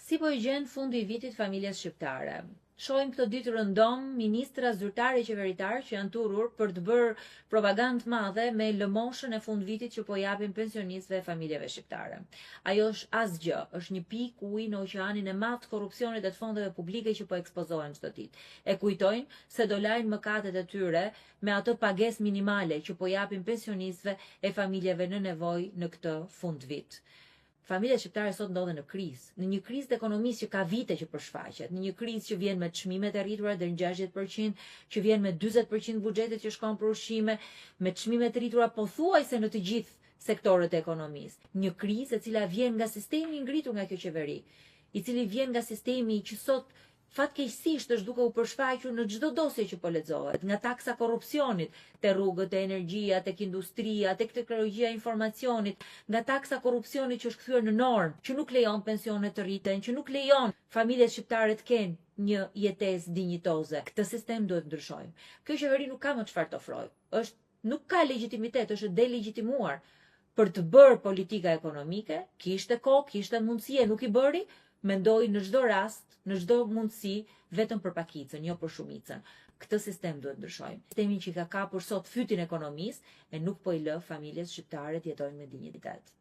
Si po i gjen fundi i vitit familjet shqiptare? Shohim këto ditë rëndom ministra zyrtarë e qeveritarë që janë turrur për të bërë propagandë të madhe me lëmoshën e fundvitit që po japin pensionistëve e familjeve shqiptare. Ajo është asgjë, është një pikë uji në oqeanin e madh të korrupsionit e të fondeve publike që po ekspozohen çdo ditë. E kujtojnë se do lajnë mëkatet e tyre me atë pagesë minimale që po japin pensionistëve e familjeve në nevojë në këtë fundvit. Familjet shqiptare sot ndodhen në krizë, në një krizë të ekonomisë që ka vite që përshfaqet, në një krizë që vjen me çmimet e rritura deri në 60%, që vjen me 40% buxhetit që shkon për ushqime, me çmime të rritura pothuajse në të gjithë sektorët e ekonomisë. Një krizë e cila vjen nga sistemi i ngritur nga kjo qeveri, i cili vjen nga sistemi që sot Fatkeqësisht është duke u përshfaqur në çdo dosje që po lexohet, nga taksa korrupsionit, te rrugët, te energjia, tek industria, tek teknologjia e informacionit, nga taksa korrupsionit që është kthyer në normë, që nuk lejon pensionet të rriten, që nuk lejon familjet shqiptare të kenë një jetesë dinjitoze. Këtë sistem duhet të ndryshojmë. Kjo qeveri nuk ka më çfarë të ofrojë. Është nuk ka legjitimitet, është delegjitimuar për të bërë politika ekonomike, kishte kohë, kishte mundësi e nuk i bëri, mendoi në çdo rast, në çdo mundësi, vetëm për pakicën, jo për shumicën. Këtë sistem duhet ndryshojmë. Sistemin që i ka kapur sot fytin ekonomisë e nuk po i lë familjet shqiptare të jetojnë me dinjitet.